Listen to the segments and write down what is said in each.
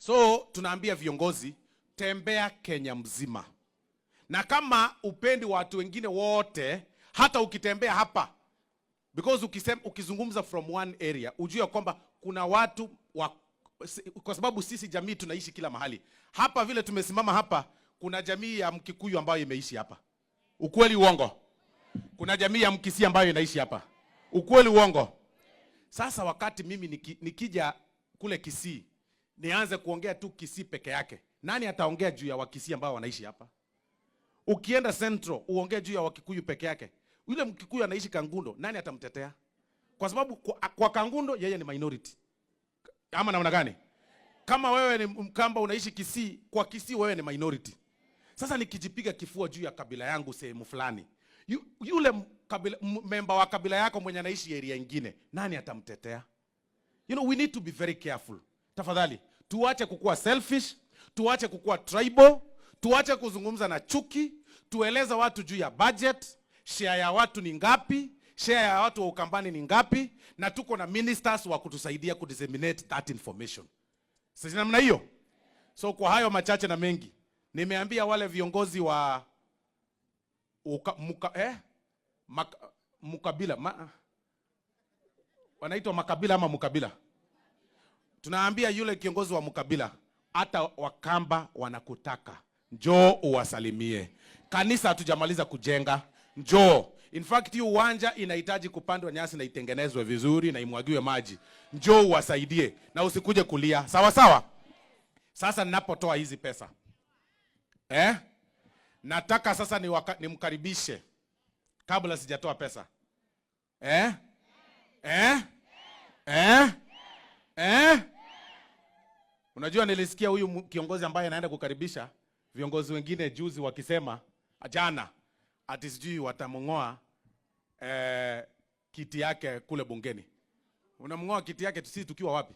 So tunaambia viongozi, tembea Kenya mzima, na kama hupendi watu wengine wote, hata ukitembea hapa, because ukizungumza from one area, ujue kwamba kuna watu wa, kwa sababu sisi jamii tunaishi kila mahali. Hapa vile tumesimama hapa, kuna jamii ya Mkikuyu ambayo imeishi hapa. Ukweli uongo? Kuna jamii ya Mkisii ambayo inaishi hapa. Ukweli uongo? Sasa wakati mimi nikija kule Kisii nianze kuongea tu Kisii peke yake, nani ataongea juu ya Wakisii ambao wanaishi hapa? Ukienda Central uongee juu ya Wakikuyu peke yake, yule Mkikuyu anaishi Kangundo, nani atamtetea? Kwa sababu kwa Kangundo yeye ni minority, ama namna gani? Kama wewe ni Mkamba unaishi Kisii, kwa Kisii wewe ni minority. Sasa nikijipiga kifua juu ya kabila yangu sehemu fulani, yule member wa kabila yako mwenye anaishi area ingine, nani atamtetea? We need to be very careful. Tafadhali, tuache kukuwa selfish, tuache kukuwa tribal, tuache kuzungumza na chuki, tueleze watu juu ya budget, share ya watu ni ngapi, share ya watu wa Ukambani ni ngapi, na tuko na ministers wa kutusaidia kudisseminate that information. Sisi namna hiyo. So kwa hayo machache na mengi, nimeambia wale viongozi wa uka, muka, eh? Mukabila wanaitwa makabila ama mukabila. Tunaambia yule kiongozi wa mukabila, hata Wakamba wanakutaka, njoo uwasalimie. Kanisa hatujamaliza kujenga, njoo. In fact, hiyo uwanja inahitaji kupandwa nyasi na itengenezwe vizuri na imwagiwe maji. Njoo uwasaidie na usikuje kulia, sawa sawa. Sasa ninapotoa hizi pesa, eh? Nataka sasa nimkaribishe kabla sijatoa pesa, eh? Eh? Eh? Eh? Unajua nilisikia huyu kiongozi ambaye anaenda kukaribisha viongozi wengine juzi wakisema jana ati sijui watamng'oa kiti yake kule bungeni. Unamng'oa kiti yake sisi tukiwa wapi?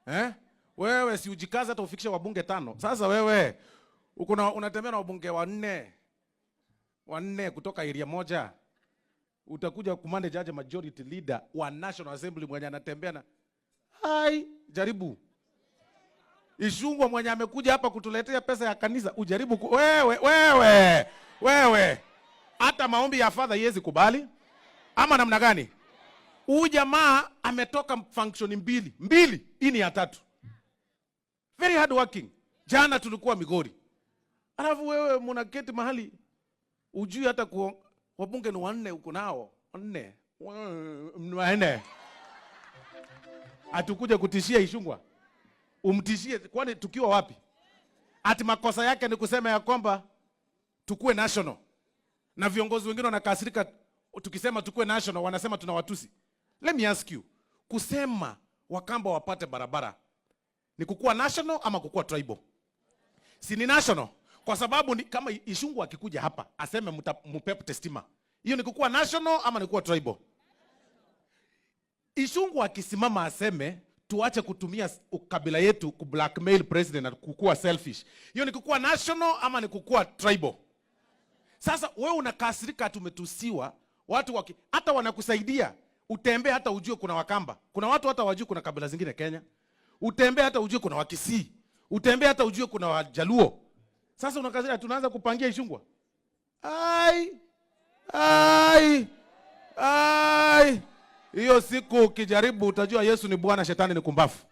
Eh? Wewe si ujikaze hata ufikishe wabunge 5. Sasa wewe uko na unatembea na wabunge wanne. Wanne kutoka area moja. Utakuja kumanage aje majority leader wa National Assembly mwenye anatembea na hai jaribu. Ichung'wah mwenye amekuja hapa kutuletea pesa ya kanisa, ujaribu wewe wewe wewe. Hata maombi ya father haiwezi kubali ama namna gani? Huyu jamaa ametoka function mbili mbili, hii ni ya tatu. Very hard working. Jana tulikuwa Migori. Alafu wewe mnaketi mahali ujui hata wabunge ni wanne uko nao wanne wanne, atukuja kutishia Ichung'wah, umtishie? Kwani tukiwa wapi? Ati makosa yake ni kusema ya kwamba tukue national, na viongozi wengine wanakasirika tukisema tukue national, wanasema tunawatusi. Let me ask you, kusema Wakamba wapate barabara ni kukua national ama kukua tribal? Si ni national? Kwa sababu ni, kama Ichung'wah akikuja hapa aseme mupepte stima, hiyo ni kukua national ama ni kukua tribal? Ichung'wah akisimama aseme tuache kutumia kabila yetu ku blackmail president na kukua selfish, hiyo ni kukua national ama ni kukua tribal? Sasa wewe unakasirika tumetusiwa, watu hata wanakusaidia utembee hata ujue kuna Wakamba, kuna watu hata wajue kuna kabila zingine Kenya, utembee hata ujue kuna Wakisii, utembee hata ujue kuna Wajaluo. Sasa unakasirika, tunaanza kupangia Ichung'wah. Ai, ai, ai. Hiyo siku ukijaribu utajua Yesu ni Bwana, shetani ni kumbafu.